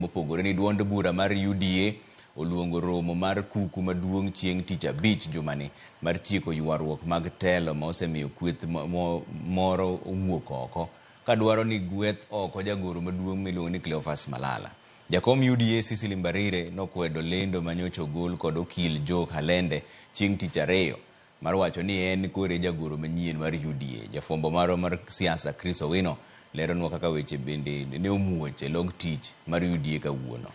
Mopogore ni duond bura mar UDA oluongo romo mar kuku maduong' chieng' tich abich jumani mar tieko ywaruok mag telo ma osemiyo kweth moro owuok oko kadwaro ni gweth oko jagoro maduong' miluongo ni Cleophas Malala. Jakom UDA Cecily Mbarire nokwedo lendo manyocha ogol kod okil Joe Halende chieng' tich ariyo mar wacho ni en kore jagoro manyien mar UDA. Jafwambo marwa mar siasa Chris Owino leronwa kaka weche bende ne omuoch e log tich mar UDA kawuono.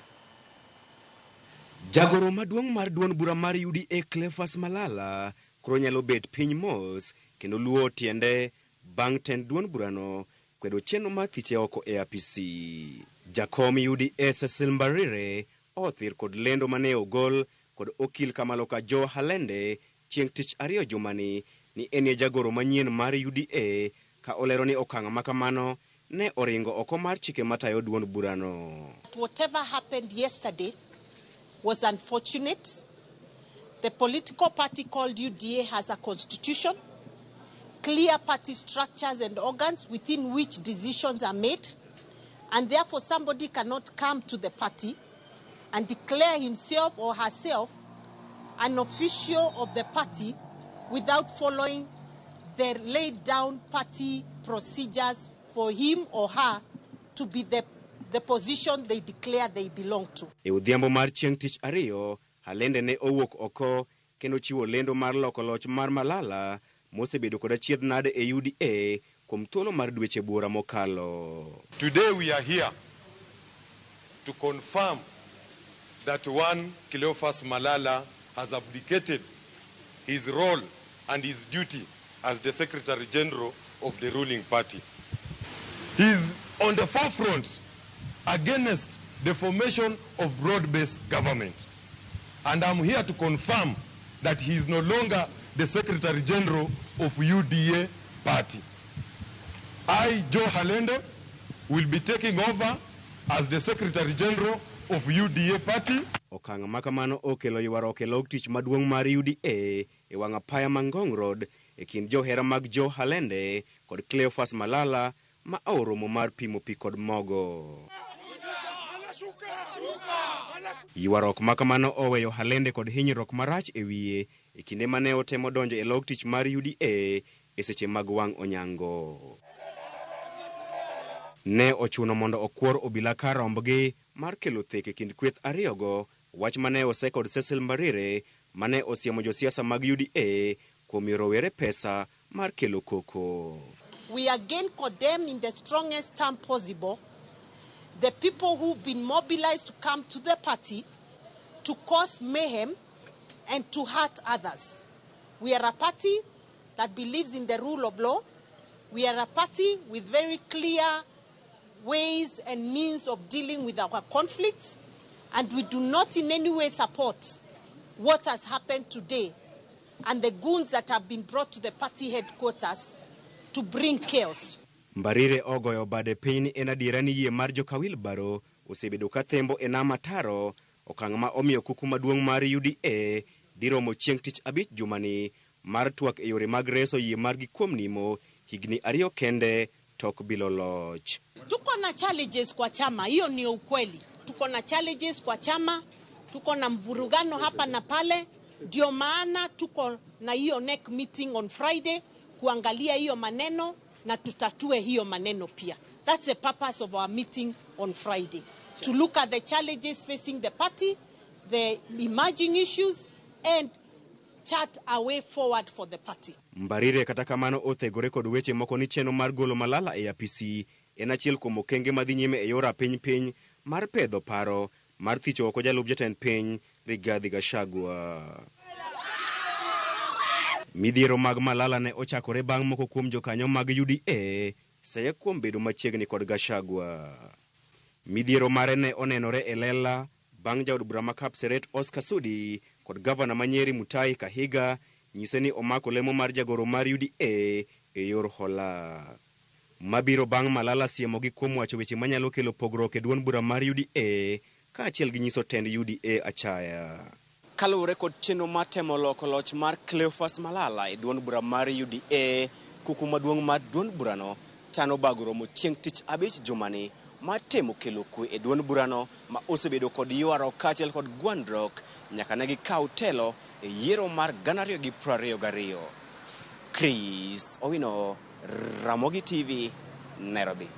Jagoro maduong' mar duond bura mar UDA Cleophas Malala koro nyalo bet piny mos kendo luwo tiende bang' tend duond burano kwedo chenro mar thiche oko e apisi. Jakom UDA Cecil Mbarire othir kod lendo mane ogol kod okil Kamaloka Joe Halende chieng' tich ariyo jumani ni enie jagoro manyien mar UDA ka olero ni okang' makamano ne oringo oko mar chike matayo duond burano. Whatever happened yesterday was unfortunate. The political party called UDA has a constitution, clear party structures and organs within which decisions are made, and therefore somebody cannot come to the party and declare himself or herself an official of the party without following the laid down party procedures for him or her to be the position they declare they belong to. E odhiambo mar chieng' tich ariyo, Halende ne owuok oko kendo chiwo lendo mar loko loch mar Malala mosebedo kod achiedh nade e UDA kuom thuolo mar dweche buora mokalo. Today we are here to confirm that one Cleophas Malala has abdicated his role and his duty as the Secretary General of the ruling party. He is on the forefront against the formation of broad-based government. And I'm here to confirm that he is no longer the Secretary General of UDA party. I, Joe Halende, will be taking over as the Secretary General of UDA party. Okang' ma kamano okelo ywaruok e log tich maduong' mar UDA e wang' apaya ma Ngong Road e kind johera mag Joe Halende kod Cleophas Malala ma oromo mar pimo pi kod mogo. Ywaruok ma kamano oweyo Halende kod hinyruok marach e wiye e kinde mane otemo donjo e log tich mar UDA e seche mag wang' onyango. Ne ochuno mondo okwor obila kar rombgi mar kelo thek e kind kweth ariyogo, wach mane ose kod Cecil Mbarire mane osiemo josiasa mag UDA kuom miyo rowere pesa mar kelo koko. We again condemn in the strongest term possible the people who've been mobilized to come to the party to cause mayhem and to hurt others. We are a party that believes in the rule of law. We are a party with very clear ways and means of dealing with our conflicts, and we do not in any way support what has happened today and the goons that have been brought to the party headquarters to bring chaos. Mbarire ogoyo bade piny ni en adiera ni yie mar joka Wilbaro osebedo ka thembo e nam ataro, okang' ma omiyo kuku maduong' mar UDA dhi romo chieng' tich abich jumani mar twak e yore mag reso yie margi kuom nimo higni ariyo kende tok bilo loch. Tuko na challenges kwa chama, hiyo ni ukweli. Tuko na challenges kwa chama, tuko na mvurugano hapa na pale, ndio maana tuko na hiyo NEC meeting on Friday kuangalia hiyo maneno na tutatue hiyo maneno pia. That's the purpose of our meeting on Friday. To look at the challenges facing the party, the emerging issues, and chart a way forward for the party. Mbarire kata kamano othegore kod weche moko ni chenro mar golo Malala e apisi en achiel kuom okenge madhi nyime e yor apiny piny mar pedho paro mar thicho oko jalup jatend piny Rigathi Gachagua. Midhiero mag Malala ne ochakore bang' moko kuom jokanyo mag UDA seye kuom bedo machiegni kod Gachagua. Midhiero mare ne onenore e lela bang' jaod bura ma Kapseret Oscar Sudi kod gavana ma Nyeri Mutahi Kahiga nyise ni omako lemo mar jagoro mar UDA e yor hola. Mabiro bang' Malala siemogi kuom wacho weche manyalo kelo pogruok e duond bura mar UDA kaachiel gi nyiso tend UDA achaya. Kaluwore kod chenro mar temo loko loch mar Cleophas Malala e duond bura mar UDA, kuku maduong' mar duond burano chano bago romo chieng' tich abich jumani mar temo kelo kwe e duond burano ma osebedo kod ywaruok kaachiel kod gwandruok nyaka ne gikaw telo e yiero mar 2022. Chris Owino, Ramogi TV, Nairobi.